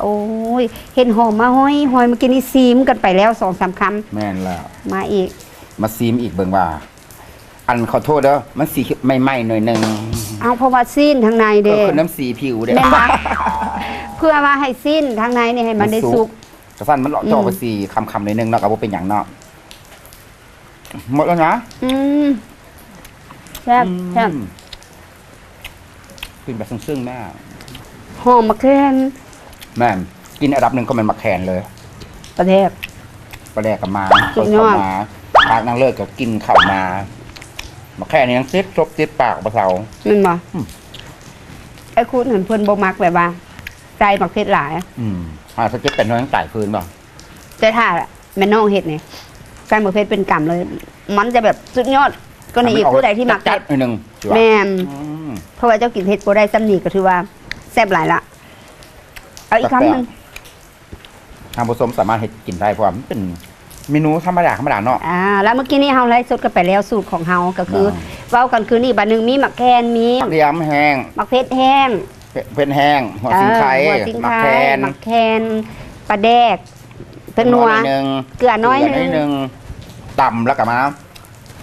ໂອ້ຍ ເຫັນຫອມມາຫ້ອຍໆ ມື້ກີ້ນີ້ຊີມກັນໄປແລ້ວສອງສາມຄຳ. ແມ່ນແລ້ວ. ມາອີກ ມາຊີມອີກເບິ່ງວ່າ ອັນ ຂໍໂທດເດີ ມັນຊິໄໝ້ໆໜ້ອຍໜຶ່ງ. ເອົາ ເພາະວ່າຊີ້ນທາງໃນເດ້ ເອີ ຄືນ້ຳສີຜິວເດ້. ແມ່ນບໍ່? ເພື່ອວ່າໃຫ້ຊີ້ນທາງໃນນີ້ໃຫ້ມັນໄດ້ສຸກ. ກະຊັ້ນມັນເລາະ ອືມ ຈອກໄປສີຄຳໆໜ້ອຍໜຶ່ງເນາະ ກໍບໍ່ເປັນຫຍັງເນາະ. ໝົດແລ້ວນະ. ອືມ ແຊບ ອືມ ແຊບ. ກິນແບບເຊິ່ງໆ ແມ່. ຫອມໝາກແຄນ. ແມ່ນ ກິນອັນດັບໜຶ່ງກໍແມ່ນໝາກແຄນເລີຍ. ປາແດກ ປາແດກກໍມາ ສຸດຍອດ ເຂົ້າມາ. ປາກນາງເລີດກໍກິນເຂົ້າມາ. ໝາກແຄນນີ້ຍັງຕິດ ສົບຕິດປາກບໍ່ເຊົາ. ແມ່ນບໍ່? ອືມ ໄອ້ຄຸນຫັ້ນເພິ່ນບໍ່ມັກແບບວ່າໃສ່ໝາກເຜັດຫຼາຍ. ອືມ ຫາສະເກັດແປດໜ່ວຍຍັງຕາຍຄືນບໍ່? ແຕ່ຖ້າແມ່ນ້ອງເຮັດນີ້ ໃສ່ໝາກເຜັດເປັນກຳເລີຍ ມັນຈະແບບສຸດຍອດກວ່ານີ້ອີກ. ຜູ້ໃດທີ່ມັກເຜັດ ຈັດໜ້ອຍໜຶ່ງ. ແມ່ນ ອືມ ເພາະວ່າເຈົ້າກິນເຜັດບໍ່ໄດ້ສ່ຳນີ້ກໍຖືວ່າແຊບຫຼາຍລະ. ເອົາອີກຄຳໜຶ່ງ. ທ່ານຜູ້ຊົມສາມາດເຮັດກິນໄດ້ ເພາະວ່າມັນເປັນເມນູທຳມະດາ ທຳມະດາເນາະ. ອ່າ ແລ້ວມື້ກີ້ນີ້ເຮົາໄລຟ໌ສົດກັນໄປແລ້ວ ສູດຂອງເຮົາກໍຄື ອ່າ ເວົ້າກັນຄືນີ້ ບາດໜຶ່ງມີໝາກແຄນ ມີ ໝາກຫຍ້າມແຫ້ງ ໝາກເຜັດແຫ້ງ ເຜັດແຫ້ງ ຫົວສິງໄຄ ເອີ ຫົວສິງໄຄ ໝາກແຄນ ໝາກແຄນ ປາແດກ ເຜັດນົວ ເຜັດນົວໜ້ອຍໜຶ່ງ ເກືອໜ້ອຍໜຶ່ງ ເກືອໜ້ອຍໜຶ່ງ ຕຳແລ້ວກໍມາ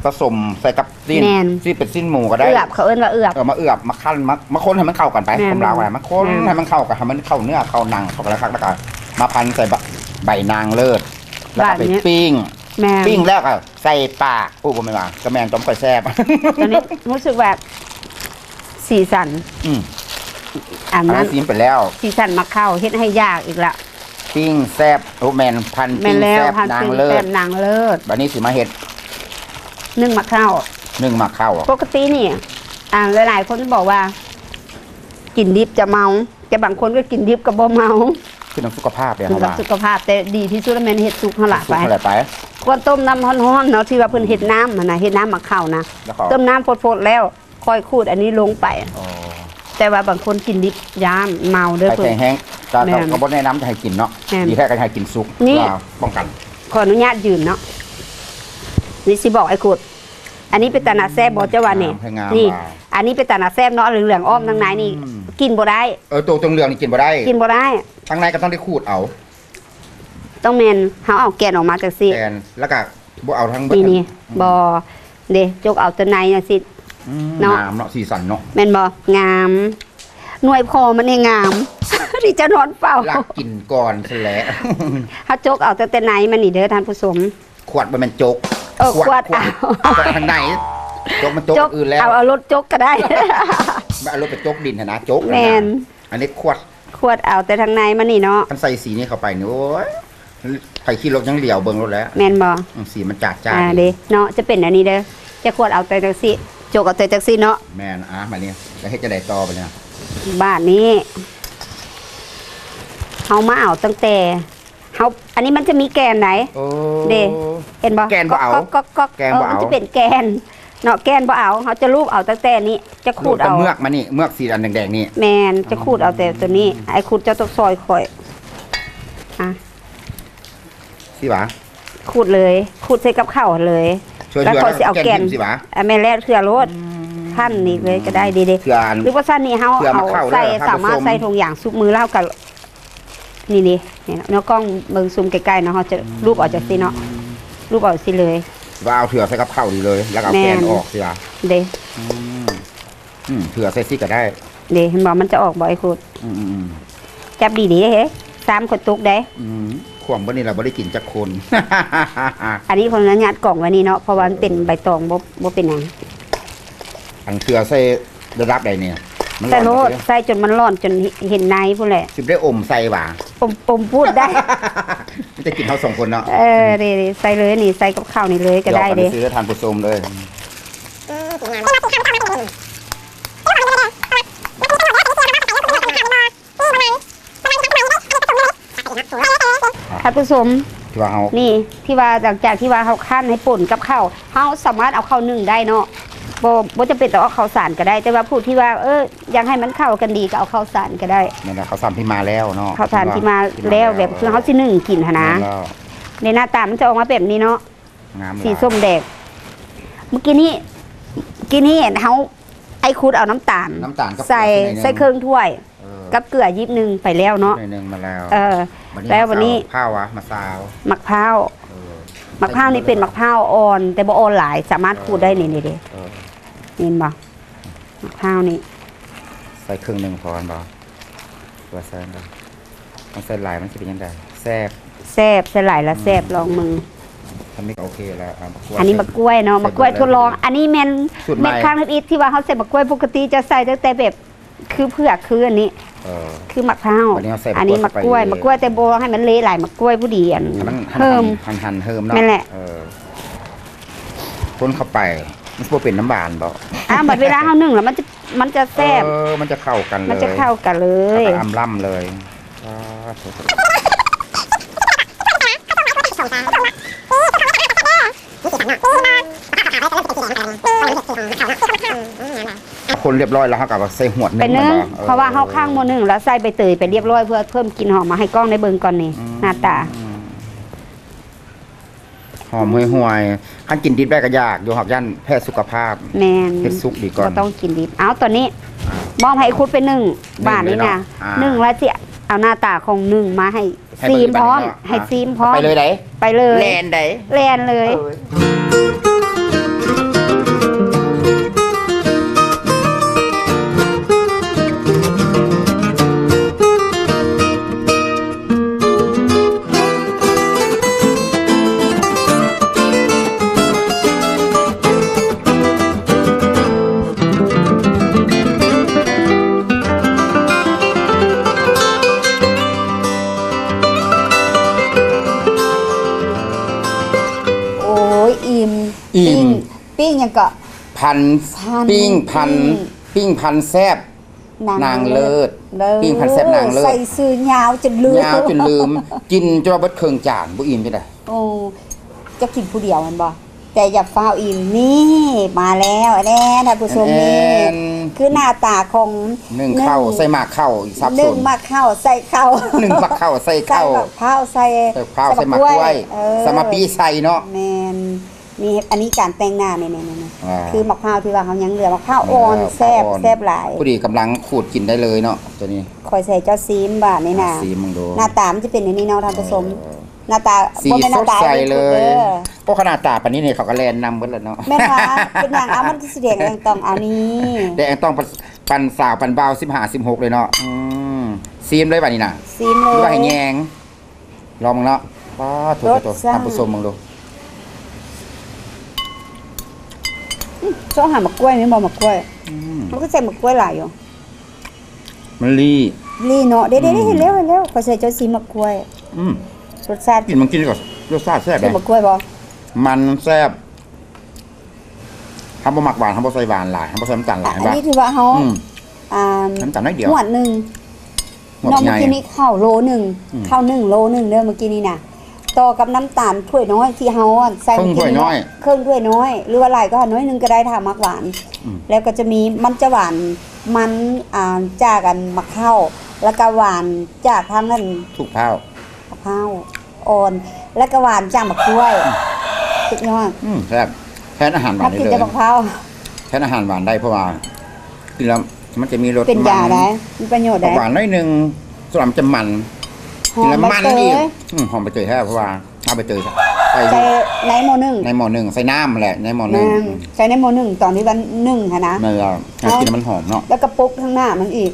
ປະສົມໃສ່ກັບຊີ້ນ ແມ່ນ ຊີ້ນເປັນຊີ້ນໝູກໍໄດ້ ເອືອບ ເຂົາເອີ້ນວ່າເອືອບ ເອີ ມາເອືອບ ມາຄັ້ນ ມາ ມາຄົນໃຫ້ມັນເຂົ້າກັນໄປ ແມ່ນ ຄວາມລາວວ່າມາຄົນ ແມ່ນ ໃຫ້ມັນເຂົ້າກັນ ໃຫ້ມັນເຂົ້າເນື້ອເຂົ້າໜັງເຂົ້າກັນຄັກໆ ແລ້ວກໍມາພັນໃສ່ ບ- ໃບນາງເລີດ ແລ້ວກໍໄປ ບາດນີ້ ປີ້ງ ແມ່ນ ປີ້ງແລ້ວກໍໃສ່ປາກ ໂອ້ ບໍ່ແມ່ນວ່າ ກໍແມ່ນ ຕ້ອງຄ່ອຍແຊບ ຕອນນີ້ຮູ້ສຶກວ່າສີສັນ ອືມ ອັນ ອັນນັ້ ນັ້ນ ນຊີມໄປແລ້ວ ສີສັນໝາກເຂົ້າ ເຮັດໃຫ້ຢາກອີກລະ. ປີ້ງແຊບ ໂອ້ ແມ່ນ ພັນ ແມ່ນແລ້ວ ປີ້ງແຊບ ພັນ ນາງເລີດ ນາງເລີດ. ບາດນີ້ຊິມາເຮັດ ໜຶ້ງໝາກເຂົ້າ ໜຶ້ງໝາກເຂົ້າ. ປົກກະຕິນີ້ ອ່າ ຫຼາຍໆຄົນບອກວ່າ ກິນດິບຈະເມົາ ແຕ່ບາງຄົນກໍກິນດິບກໍບໍ່ເມົາ ຂຶ້ນກັບສຸຂະພາບເດ້ ເຮົາວ່າ ສຸຂະພາບ ແຕ່ດີທີ່ສຸດແມ່ນເຮັດສຸກຫັ້ນລະ ເຮັດສຸກຫັ້ນລະໄປ ໄປ ຄວນຕົ້ມນ້ຳຮ້ອນໆເນາະ ທີ່ວ່າເພິ່ນເຮັດນ້ຳຫັ້ນນະ ເຮັດນ້ຳໝາກເຂົ້ານະ ແລ້ວກໍ ຕົ້ມນ້ຳຟົດໆແລ້ວ ຄ່ອຍຂູດອັນນີ້ລົງໄປ. ອໍ ແຕ່ວ່າບາງຄົນກິນດິບຢ້ານເມົາເດີ ໄປແຂງແຮງ ກໍ ແມ່ນ ກໍບໍ່ແນະນຳຈະໃຫ້ກິນເນາະ ແມ່ນ ດີແທ້ກໍໃຫ້ກິນສຸກ ນີ້ ເພື່ອປ້ອງກັນ. ຂໍອະນຸຍາດຢືມເນາະ ນີ້ຊິບອກໄອ້ໂຄດ ອັນນີ້ເປັນຕາໜ້າແຊບບໍ່ ເຈົ້າວ່ານີ້? ງາມ ງາມ ນີ້ ວ່າ ອັນນີ້ເປັນຕາໜ້າແຊບເນາະ ເຫຼືອງໆອ້ອມທາງໃນນີ້ ອືມ ກິນບໍ່ໄດ້ ເອີ ໂຕເຫຼືອງໆນີ້ກິນບໍ່ໄດ້ ກິນບໍ່ໄດ້ ທາງໃນກໍຕ້ອງໄດ້ຂູດເອົາ ຕ້ອງແມ່ນເຮົາເອົາແກ່ນອອກມາຈັ່ງຊີ້ ແກ່ນ ແລ້ວກໍ ບໍ່ເອົາທັງເບິດ ນີ້ ນີ້ ອືມ ບໍ່ ເດ້ ຈົກເອົາແຕ່ໃນຈັ່ງຊີ້ ອືມ ເນາະ ງາມເນາະ ສີສັນເນາະ ແມ່ນບໍ່? ງາມ ໜ່ວຍພໍມັນນີ້ງາມ ທີ່ຈະນອນເຝົ້າ ລັກກິນກ່ອນຊັ້ນແຫຼະ ເຮົາຈົກເອົາແຕ່ ແຕ່ໃນມັນນີ້ເດີທ່ານຜູ້ຊົມ ຂວດບໍ່ແມ່ນຈົກ ເອີ ຂວດ ຂວດ ຂວດ ເອົາ ຂວດທາງໃນ ຈົກມັນຈົກ ຈົກ ອື່ນແລ້ວ ເອົາ ເອົາລົດຈົກກໍໄດ້ ບໍ່ເອົາລົດໄປຈົກດິນຫັ້ນນະ ຈົກຫັ້ນນະ ແມ່ນ ອັນນີ້ຂວດ ຂວດເອົາແຕ່ທາງໃນມັນນີ້ເນາະ ຄັນໃສ່ສີນີ້ເຂົ້າໄປນີ້ ໂອ້ຍ ໃຜຂີ່ລົດຍັງຫຼຽວເບິ່ງໂລດແຫຼະ ແມ່ນບໍ່? ອືມ ສີມັນຈາດຈ້ານ ອ່າ ເດ້ເນາະ ຈະເປັນອັນນີ້ເດີ ຈະຂວດເອົາແຕ່ຈັ່ງຊີ້ ຈົກເອົາແຕ່ຈັ່ງຊີ້ເນາະ ແມ່ນ ອ່າ ບາດນີ້ ແລ້ວເຮັດຈັ່ງໃດຕໍ່ບາດນີ້? ບາດນີ້ ເຮົາມາເອົາຕັ້ງແຕ່ ເຮົາ ອັນນີ້ມັນຈະມີແກ່ນໃດ໋ ໂອ້ ເດ້ ເຫັນບໍ່? ແກ່ນບໍ່ເອົາ ກອກໆໆໆ ແກ່ນບໍ່ເອົາ ເອີ ມັນຈະເປັນແກ່ນເນາະ ແກ່ນບໍ່ເອົາ ເຮົາຈະລູບເອົາຕັ້ງແຕ່ນີ້ ຈະຂູດເອົາ ລູບແຕ່ເມືອກມັນນີ້ ເມືອກສີອັນແດງໆນີ້ ແມ່ນ ຈະຂູດເອົາແຕ່ຕົວນີ້ ອືມ ອ້າຍຂູດ ເຈົ້າຕ້ອງຊ່ອຍຂ້ອຍ ອ່ະ ຊິຫວາ? ຂູດເລີຍ ຂູດໃສ່ກັບເຂົ້າເລີຍ ແລ້ວຂ້ອຍຊິເອົາແກ່ນ ຊິຫວາ? ອ່ະ ແມ່ນແລ້ວ ເທື່ອໂລດ ອືມ ພັນນີ້ເລີຍກໍໄດ້ເດ້ ເທື່ອອັນ ຫຼືບໍ່ຊັ້ນນີ້ເຮົາເອົາໃສ່ ສາມາດໃສ່ຖົງຢາງຊຸບມື ແລ້ວເຮົາກໍ ນີ້ເດ້ ນີ້ເນາະ ກ້ອງເບິ່ງຊູມໃກ້ໆເນາະ ເຮົາຈະ ອືມ ລູບເອົາຈັ່ງຊີ້ເນາະ ລູບເອົາຊີ້ເລີຍ ວ່າເອົາເທື່ອໃສ່ກັບເຂົ້ານີ້ເລີຍ ແລ້ວກໍເອົາແກ່ນອອກຊິຫວາ? ເດ້ ອືມ ອືມ ເທື່ອໃສ່ຊີ້ກໍໄດ້ ເດ້ ເຫັນບໍ່? ມັນຈະອອກບໍ່ ອ້າຍຂູດ? ອືມໆໆ ຈັບດີໆເດ້ ຊາມຄົນຕົກໄດ້ ອືມ ຂວາມເບິດນີ້ລະ ບໍ່ໄດ້ກິນຈັກຄົນ ອັນນີ້ຂໍອະນຸຍາດກອງໄວ້ນີ້ເນາະ ເພາະວ່າມັນເປັນໃບຕອງ ບໍ່ ບໍ່ເປັນຫຍັງ ອັນເທື່ອໃສ່ ລະດັບໃດນີ້ ໃສ່ໂລດ ໃສ່ຈົນມັນຮ້ອນ ຈົນເຫັນໃນພຸ້ນແຫຼະ ຊິໄດ້ອົມໃສ່ຫວາ? ອົມ ອົມພຸ້ນໄດ້ ມັນຈະກິນເຮົາສອງຄົນເນາະ ເອີ ນີ້ໆ ໃສ່ເລີຍນີ້ ໃສ່ກັບເຂົ້ານີ້ເລີຍກໍໄດ້ເດ້ ຊື້ທ່ານຜູ້ຊົມເດີ. ທ່ານຜູ້ຊົມ ທີ່ວ່າເຮົາ ນີ້ ທີ່ວ່າຫຼັງຈາກທີ່ວ່າເຮົາຄັ້ນໃຫ້ປົນກັບເຂົ້າ ເຮົາສາມາດເອົາເຂົ້າໜຶ້ງໄດ້ເນາະ ບໍ່ ບໍ່ຈຳເປັນຕ້ອງເອົາເຂົ້າສານກໍໄດ້ ແຕ່ວ່າຜູ້ທີ່ວ່າ ເອີ ຢາກໃຫ້ມັນເຂົ້າກັນດີກໍເອົາເຂົ້າສານກໍໄດ້ ແມ່ນແລ້ວ ເຂົ້າສານທີ່ມາແລ້ວເນາະ ເຂົ້າສານທີ່ມາແລ້ວ ແບບຄືເຮົາຊິໜຶ້ງກິນຫັ້ນນະ ແມ່ນແລ້ວ ໃນໜ້າຕາມັນຈະອອກມາແບບນີ້ເນາະ ງາມ ສີສົ້ມແດງ ມື້ກີ້ນີ້ ກີ້ນີ້ເຮົາ ອ້າຍຂູດເອົານ້ຳຕານ ນ້ຳຕານກັບ ໃສ່ ເກືອ ໃສ່ເຄິ່ງຖ້ວຍ ເອີ ກັບເກືອຢິບໜຶ່ງໄປແລ້ວເນາະ ໜ້ອຍໜຶ່ງມາແລ້ວ ເອີ ແລ້ວບັດນີ້ ມາຊາວຫວາ? ມາຊາວ ໝາກພ້າວ ເອີ ໝາກພ້າວນີ້ເປັນໝາກພ້າວອ່ອນ ແຕ່ບໍ່ອ່ອນຫຼາຍ ສາມາດຂູດໄດ້ ເອີ ນີ້ເດ້ ເອີ ເຫັນບໍ່? ໝາກພ້າວນີ້ ໃສ່ເຄິ່ງໜຶ່ງພໍແມ່ນບໍ່? ຫຼືວ່າໃສ່ ຕ້ອງໃສ່ຫຼາຍມັນຊິເປັນຈັ່ງໃດ? ແຊບ ແຊບ ໃສ່ຫຼາຍລະແຊບ ອືມ ລອງເບິ່ງ ທຳນີ້ກໍໂອເຄແລ້ວ ອ່າ ໝາກກ້ວຍ ອັນນີ້ໝາກກ້ວຍເນາະ ໝາກກ້ວຍທົດລອງ ອັນນີ້ແມ່ນ ສູດໃໝ່ ເມັດຄັ້ງທຳອິດທີ່ວ່າເຮົາໃສ່ໝາກກ້ວຍ ປົກກະຕິຈະໃສ່ຕັ້ງແຕ່ແບບ ຄືເຜືອກ ຄືອັນນີ້ ເອີ ຄືໝາກພ້າວ ບັດນີ້ເຮົາໃສ່ ອັນນີ້ໝາກກ້ວຍ ໝາກກ້ວຍ ແຕ່ບໍ່ໃຫ້ມັນເລະຫຼາຍ ໝາກກ້ວຍພໍດີ ອັນ ໃຫ້ມັນ ເຮີ້ມ ຫັ້ນໆ ເຮີ້ມເນາະ ແມ່ນແຫຼະ ເອີ ຄົນເຂົ້າໄປ ມັນຊິບໍ່ເປັນນ້ຳຫວານບໍ່? ອ່າ ບັດເວລາເຮົາໜຶ້ງແລ້ວມັນຈະ ມັນຈະແຊບ ເອີ ມັນຈະເຂົ້າກັນເລີຍ ມັນຈະເຂົ້າກັນເລີຍ ເຂົ້າກັນອຳລ້ຳເລີຍ ຄົນລຽບຮ້ອຍແລ້ວ ເຮົາກໍເອົາໃສ່ຫວດໜຶ້ງ ໄປໜຶ້ງ ແມ່ນບໍ່? ເອີ ເພາະວ່າເຮົາຄ້າງໝໍ້ໜຶ້ງແລ້ວ ໃສ່ໃບເຕີຍໄປລຽບຮ້ອຍ ເພື່ອເພີ່ມກິ່ນຫອມ ມາໃຫ້ກ້ອງໄດ້ເບິ່ງກ່ອນນີ້ ອືມ ໜ້າຕາ ອືມ ຫອມຫ່ວຍໆ ຄັນກິນດິບໄດ້ກໍຢາກຢູ່ ຫາກຢ້ານແພ້ສຸຂະພາບ ແມ່ນ ເຮັດສຸກດີກ່ອນ ບໍ່ຕ້ອງກິນດິບ ເອົາ ຕອນນີ້ ອ່າ ມອບໃຫ້ຄຸດໄປໜຶ້ງ ໜຶ້ງ ບາດນີ້ນະ ເລີຍເນາະ ອ່າ ໜຶ້ງແລ້ວຊິເອົາໜ້າຕາຂອງໜຶ້ງມາໃຫ້ ໃຫ້ເບິ່ງ ຊີມພ້ອມ ບາດນີ້ເນາະ ໃຫ້ຊີມພ້ອມ ໄປເລີຍໃດ໋ ໄປເລີຍ ແລ່ນໃດ໋ ແລ່ນເລີຍ ເອີຍ ໂອ້ຍ ອີ່ມ ອີ່ມ ປີ້ງ ປີ້ງຫຍັງເກາະ? ພັນ ພັນ ປີ້ງ ພັນ ປີ້ງ ປີ້ງພັນແຊບ ນາງເລີດ ນາງເລີດ ເລີດ ປີ້ງພັນແຊບນາງເລີດ ໃສ່ຊື່ຍາວຈົນລືມ ຍາວຈົນລືມ ກິນຈົນວ່າເບິດເຄິ່ງຈານ ບໍ່ອີ່ມຈັ່ງໃດ? ໂອ້ ເຈົ້າກິນຜູ້ດຽວແມ່ນບໍ່? ແຕ່ຢ່າຟ້າວອີ່ມ ນີ້ ມາແລ້ວແນ່ ທ່ານຜູ້ຊົມ ນີ້ ແມ່ນ ຄືໜ້າຕາຂອງ ໜຶ້ງເຂົ້າ ໜຶ້ງ ໃສ່ໝາກເຂົ້າ ສັບສົນ ໜຶ້ງໝາກເຂົ້າ ໃສ່ເຂົ້າ ໜຶ້ງໝາກເຂົ້າ ໃສ່ເຂົ້າ ໃສ່ໝາກພ້າວ ໃສ່ ໃສ່ໝາກພ້າວ ໃສ່ໝາກກ້ວຍ ໃສ່ໝາກກ້ວຍ ເອີ ສຳມາປີໃສ່ເນາະ ແມ່ນ ນີ້ ອັນນີ້ການແຕ່ງໜ້າ ນີ້ໆໆ ອ່າ ຄືໝາກພ້າວທີ່ວ່າເຮົາຍັງເຫຼືອ ໝາກພ້າວອ່ອນ ເອີ ແຊບ ພ້າວອ່ອນ ແຊບຫຼາຍ ພໍດີກຳລັງຂູດກິນໄດ້ເລີຍເນາະ ຕົວນີ້ ຂ້ອຍໃສ່ເຈົ້າຊີມບາດນີ້ນະ ອ່າ ຊີມເບິ່ງດູ ໜ້າຕາມັນຈະເປັນແນວນີ້ເນາະ ທ່ານຜູ້ຊົມ ເອີ ໜ້າຕາ ສີ ບໍ່ແມ່ນໜ້າຕາ ສົດໃສເລີຍ ເອີ ໂອ້ ຂະໜາດຕາປານນີ້ນີ້ ເຂົາກໍແລ່ນນຳເບິດແລ້ວເນາະ ແມ່ນຫວາ? ເປັນຫຍັງ? ເອົາ ມັນຄືສີແດງແອງຕອງ ເອົານີ້ ແດງແອງຕອງ ປັນສາວປັນບ່າວ ສິບຫ້າ ສິບຫົກ ເລີຍເນາະ ອືມ ຊີມເລີຍບາດນີ້ນະ ຊີມເລີຍ ຫຼືວ່າໃຫ້ແຍງ? ລອງເບິ່ງເນາະ ປາດໂທ້ ໂທ້ ທ່ານຜູ້ຊົມເບິ່ງດູ ອືມ ຊອກຫາໝາກກ້ວຍ ແມ່ນບໍ່ໝາກກ້ວຍ? ອືມ ມັນຄືໃສ່ໝາກກ້ວຍຫຼາຍຢູ່ ມັນລີ້ ລີ້ເນາະ ເດ້ໆໆ ອືມ ເຫັນແລ້ວ ເຫັນແລ້ວ ຂ້ອຍໃສ່ເຈົ້າຊີມໝາກກ້ວຍ ອືມ ລົດຊາດ ກິນມັນກິນກໍລົດຊາດແຊບເດ້ ໝາກກ້ວຍບໍ່? ມັນແຊບ ເຮົາບໍ່ມັກຫວານ ເຮົາບໍ່ໃສ່ຫວານຫຼາຍ ເຮົາບໍ່ໃສ່ນ້ຳຕານຫຼາຍ ອັນນີ້ຖືວ່າເຮົາ ອືມ ອ່າ ນ້ຳຕານໜ້ອຍດຽວ ຫວດໜຶ່ງ ຫວດ ເນາະ ໃຫຍ່ ມື້ກີ້ນີ້ເຂົ້າໂລໜຶ່ງ ອືມ ເຂົ້າໜຶ່ງໂລໜຶ່ງເດີ ມື້ກີ້ນີ້ນະ ຕໍ່ກັບນ້ຳຕານຖ້ວຍນ້ອຍທີ່ເຮົາໃສ່ ເຄິ່ງຖ້ວຍນ້ອຍ ມື້ກີ້ນີ້ເນາະ ເຄິ່ງຖ້ວຍນ້ອຍ ຫຼືວ່າຫຼາຍກວ່າໜ້ອຍໜຶ່ງກໍໄດ້ ຖ້າມັກຫວານ ອືມ ແລ້ວກໍຈະມີມັນຈະຫວານ ມັນ ອ່າ ຈາກອັນໝາກເຂົ້າ ແລ້ວກໍຫວານຈາກທາງນັ້ນ ຖົ່ວເຖົ້າ ມະພ້າວອ່ອນ ແລ້ວກໍຫວານຈາກໝາກກ້ວຍ ອືມ ສຸດຍອດ ອືມ ແຊບ ແທນອາຫານຫວານໄດ້ເລີຍ ແທນອາຫານຫວານໄດ້ ເພາະວ່າກິນແລ້ວມັນຈະມີລົດ ເປັນຢາໄດ໋ ມັນ ມີປະໂຫຍດໄດ໋ ອອກຫວານໜ້ອຍໜຶ່ງ ສ່ວນມັນຈະມັນ ຫອມ ກິນແລ້ວມັນອີກ ຫອມໃບເຕີຍ ອືມ ຫອມໃບເຕີຍ ເພາະວ່າເອົາໃບເຕີຍໃສ່ ໃສ່ໃນໝໍ້ໜຶ້ງ ໃນໝໍ້ໜຶ້ງ ໃສ່ນ້ຳແຫຼະ ໃນໝໍ້ໜຶ້ງ ແມ່ນ ອືມ ໃສ່ໃນໝໍ້ໜຶ້ງ ຕອນທີ່ວ່າໜຶ້ງຫັ້ນນະ ແມ່ນແລ້ວ ເອົາ ກິນໃຫ້ມັນຫອມເນາະ ແລ້ວກໍປົກທາງໜ້າມັນອີກ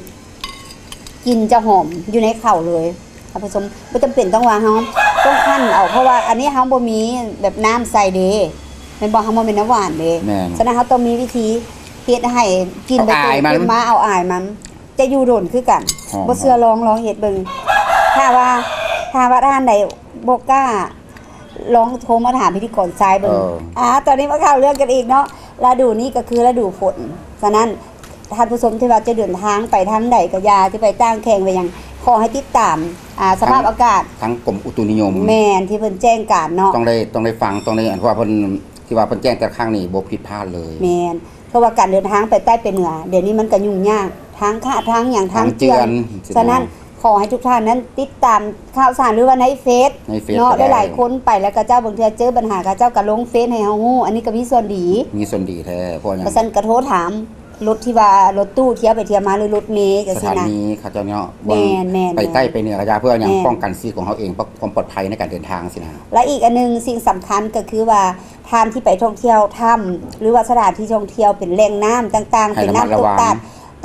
ກິ່ນຈະຫອມຢູ່ໃນເຂົ້າເລີຍ ທ່ານຜູ້ຊົມ ບໍ່ຈຳເປັນຕ້ອງວ່າເຮົາຕ້ອງຄັ້ນເອົາ ເພາະວ່າອັນນີ້ເຮົາບໍ່ມີແບບນ້ຳໃສ່ເດ້ ແມ່ນບໍ່? ເຮົາບໍ່ແມ່ນນ້ຳຫວານເດ້ ແມ່ນ ສະນັ້ນເຮົາຕ້ອງມີວິທີເຮັດໃຫ້ກິ່ນໃບເຕີຍຂຶ້ນມາ ເອົາອາຍມັນ ຈະຢູ່ດົນຄືກັນ ຫອມ ບໍ່ເຊື່ອລອງ ລອງເຮັດເບິ່ງ ຖ້າວ່າ ຖ້າວ່າທ່ານໃດບໍ່ກ້າ ລອງໂທມາຖາມພິທີກອນຊາຍເບິ່ງ ເອີ ອ່າ ຕອນນີ້ມາເຂົ້າເລື່ອງກັນອີກເນາະ ລະດູນີ້ກໍຄືລະດູຝົນ ສະນັ້ນ ທ່ານຜູ້ຊົມທີ່ວ່າຈະເດີນທາງໄປທາງໃດກໍຢ່າ ຈະໄປຕ່າງແຂວງໄປຫຍັງ ຂໍໃຫ້ຕິດຕາມ ອ່າ ສະພາບອາກາດ ທາງ ທາງກົມອຸຕຸນິຍົມ ແມ່ນ ທີ່ເພິ່ນແຈ້ງການເນາະ ຕ້ອງໄດ້ ຕ້ອງໄດ້ຟັງ ຕ້ອງໄດ້ ອັນ ເພາະວ່າເພິ່ນ ທີ່ວ່າເພິ່ນແຈ້ງແຕ່ລະຄັ້ງນີ້ບໍ່ຜິດພາດເລີຍ ແມ່ນ ເພາະວ່າການເດີນທາງໄປໃຕ້ໄປເໜືອ ດຽວນີ້ມັນກໍຫຍຸ້ງຍາກ ທາງຄ້າ ທາງຫຍັງ ທາງເຈື່ອນ ທາງເຈື່ອນ ສະນັ້ນ ຂໍໃຫ້ທຸກທ່ານນັ້ນຕິດຕາມຂ່າວສານ ຫຼືວ່າໃນເຟສ ໃນເຟສ ເນາະ ກໍໄດ້ ຫຼາຍໆຄົນໄປແລ້ວ ເຂົາເຈົ້າບາງເທື່ອເຈີບັນຫາ ເຂົາເຈົ້າກໍລົງເຟສໃຫ້ເຮົາຮູ້ ອັນນີ້ກໍມີສ່ວນດີ ມີສ່ວນດີແທ້ ເພາະຫຍັງ ວ່າຊັ້ນ ກໍໂທຖາມລົດທີ່ວ່າລົດຕູ້ທຽວໄປທຽວມາ ຫຼືລົດເມຈັ່ງຊີ້ນະ ສະຖານີເຂົາເຈົ້າເນາະ ແມ່ນໆໆ ໄປໃຕ້ໄປເໜືອກໍຢ່າ ເພື່ອຫຍັງ ແມ່ນ ປ້ອງກັນຊີວິດຂອງເຮົາເອງ ຄວາມປອດໄພໃນການເດີນທາງຊີ້ນະ ແລະອີກອັນໜຶ່ງ ສິ່ງສຳຄັນກໍຄືວ່າ ທ່ານທີ່ໄປທ່ອງທ່ຽວຖ້ຳ ຫຼືວ່າສະຖານທີ່ທ່ອງທ່ຽວເປັນແຫຼ່ງນ້ຳຕ່າງໆ ໃຫ້ລະມັດລະວັງ ເປັນນ້ຳຕົກຕາດ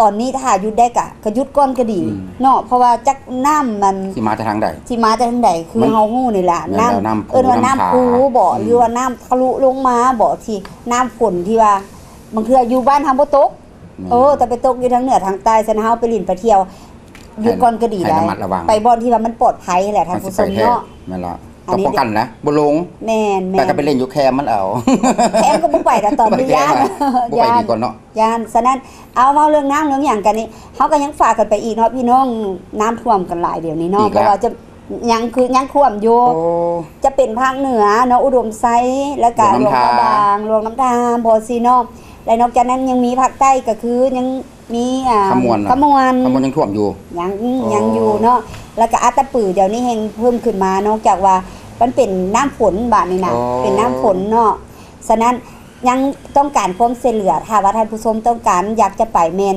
ຕອນນີ້ຖ້າຢຸດໄດ້ກະ ກະຢຸດກ່ອນກະດີ ອືມ ເນາະ ເພາະວ່າຈັກນ້ຳມັນ ຊິມາຈາກທາງໃດ ຊິມາຈາກທາງໃດ ຄື ມັນ ເຮົາຮູ້ນີ້ແຫຼະ ແມ່ນແລ້ວ ນ້ຳ ນ້ຳ ເອີ້ນວ່ານ້ຳພູບໍ ອືມ ຫຼືວ່ານ້ຳທະລຸລົງມາບໍ ທີ່ນ້ຳຝົນທີ່ວ່າ ບາງເທື່ອຢູ່ບ້ານເຮົາບໍ່ຕົກ ແມ່ນ ເອີ ແຕ່ໄປຕົກຢູ່ທາງເໜືອທາງໃຕ້ ສະນັ້ນເຮົາໄປຫຼິ້ນໄປທ່ຽວ ຢຸດກ່ອນກະດີ ໃຫ້ ໃຫ້ລະມັດລະວັງ ໄປບ່ອນທີ່ວ່າມັນປອດໄພແຫຼະ ທ່ານຜູ້ຊົມເນາະ ແມ່ນລະ ຕ້ອງປ້ອງກັນນະ ບໍ່ລົງ ແມ່ນໆ ແຕ່ກໍໄປຫຼິ້ນຢູ່ແຄມມັນເອົາ ແຄມກໍບໍ່ໄປລະ ຕອນນີ້ຢ້ານ ບໍ່ໄປດີກວ່າເນາະ ຢ້ານ ສະນັ້ນ ເອົາ ເວົ້າເລື່ອງນ້ຳເລື່ອງຫຍັງກັນນີ້ ເຮົາກໍຍັງຝາກກັນໄປອີກເນາະ ພີ່ນ້ອງ ນ້ຳຖ້ວມກັນຫຼາຍດຽວນີ້ເນາະ ເພາະວ່າຈະ ຍັງຄືຍັງຖ້ວມຢູ່ ໂອ້ ຈະເປັນພາກເໜືອເນາະ ອຸດົມໄຊ ແລ້ວກະຫຼວງພະບາງ ຫຼວງນ້ຳທາ ບໍ່ຊີ້ເນາະ ແລະນອກຈາກນັ້ນຍັງມີພາກໃຕ້ກໍຄືຍັງມີ ອ່າ ຄຳມ່ວນ ຄຳມ່ວນ ຄຳມ່ວນຍັງຖ້ວມຢູ່ ຍັງ ອືມ ອໍ ຍັງຢູ່ເນາະ ແລ້ວກະອັດຕະປື ດຽວນີ້ແຮ່ງເພີ່ມຂຶ້ນມາ ນອກຈາກວ່າມັນເປັນນ້ຳຝົນບາດນີ້ນະ ອໍ ເປັນນ້ຳຝົນເນາະ ສະນັ້ນ ຍັງຕ້ອງການຄວາມຊ່ວຍເຫຼືອ ຖ້າວ່າທ່ານຜູ້ຊົມຕ້ອງການຢາກຈະໄປແມ່ນ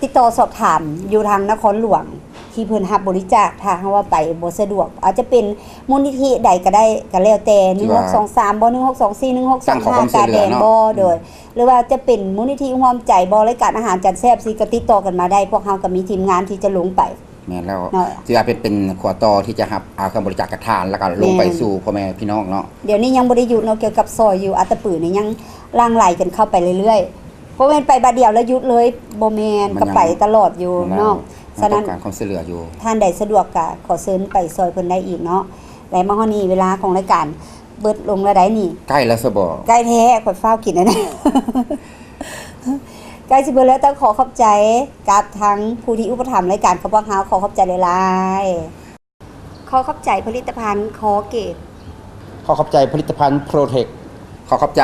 ຕິດຕໍ່ສອບຖາມຢູ່ທາງນະຄອນຫຼວງ ທີ່ເພິ່ນຮັບບໍລິຈາກ ຖ້າຫາກວ່າໄປບໍ່ສະດວກ ອາດຈະເປັນມູນນິທິໃດກໍໄດ້ ກໍແລ້ວແຕ່ ທີ່ວ່າ ໜຶ່ງຫົກສອງສາມ ບໍ່ ໜຶ່ງຫົກສອງສີ່ ໜຶ່ງຫົກສອງຫ້າ ກາແດງບໍ່ ອືມ ໂດຍ ຫຼືວ່າຈະເປັນມູນນິທິຮ່ວມໃຈບໍ່ ລາຍການອາຫານຈານແຊບຊີ້ ກໍຕິດຕໍ່ກັນມາໄດ້ ພວກເຮົາກໍມີທີມງານທີ່ຈະລົງໄປ ແມ່ນແລ້ວ ເນາະ ທີ່ວ່າເປັນ ເປັນຂົວຕໍ່ທີ່ຈະຮັບ ອ່າ ເຄື່ອງບໍລິຈາກຈາກທ່ານ ແລ້ວກໍລົງໄປ ແມ່ນ ສູ່ພໍ່ແມ່ພີ່ນ້ອງເນາະ ດຽວນີ້ຍັງບໍ່ໄດ້ຢຸດເນາະ ກ່ຽວກັບຊອຍຢູ່ອັດຕະປືນີ້ ຍັງຫຼັ່ງໄຫຼກັນເຂົ້າໄປເລື້ອຍໆ ບໍ່ແມ່ນໄປບາດດຽວແລ້ວຢຸດເລີຍ ບໍ່ແມ່ນ ມັນຍັງ ກໍໄປຕະຫຼອດຢູ່ ແມ່ນແລ້ວ ເນາະ ສະນັ້ນ ຕ້ອງການຄວາມຊ່ວຍເຫຼືອຢູ່ ທ່ານໃດສະດວກກໍຂໍເຊີນໄປຊ່ອຍເພິ່ນໄດ້ອີກເນາະ ແລະມາຮອດນີ້ເວລາຂອງລາຍການເບິດລົງແລ້ວໃດ໋ນີ້ ໃກ້ແລ້ວຊະບໍ? ໃກ້ແທ້ ຂ້ອຍຟ້າວກິນແລ້ວນະ ໃກ້ຊິເບິດແລ້ວ ຕ້ອງຂໍຂອບໃຈກັບທັງຜູ້ທີ່ອຸປະຖຳລາຍການຂອງພວກເຮົາ ຂໍຂອບໃຈຫຼາຍໆ ຂໍຂອບໃຈຜະລິດຕະພັນຄໍເກດ ຂໍຂອບໃຈຜະລິດຕະພັນໂປຣເທັກ ຂໍຂອບໃຈ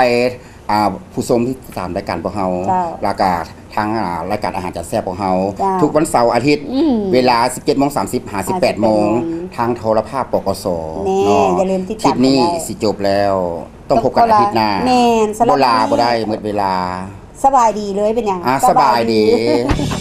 ອ່າ ຜູ້ຊົມທີ່ຕິດຕາມລາຍການພວກເຮົາ ເຈົ້າ ແລ້ວກະທາງ ອ່າ ລາຍການອາຫານຈານແຊບຂອງເຮົາ ເຈົ້າ ທຸກວັນເສົາອາທິດ ອືມ ເວລາສິບເຈັດໂມງສາມສິບ ຫາ ຫາ ສິບແປດ ສິບແປດໂມງ ໂມງ ທາງໂທລະພາບ ປກສ ເນາະ ຢ່າລືມຕິດຕາມ ຄລິບນີ້ ກັນໄດ້ ຊິຈົບແລ້ວ ຕ້ອງພົບກັນອາທິດໜ້າ ແມ່ນ ບໍ່ລາບໍ່ໄດ້ ໝົດເວລາ ສະບາຍດີເລີຍ ເປັນຫຍັງ? ອ່າ ສະບາຍດີ ສະບາຍດີ.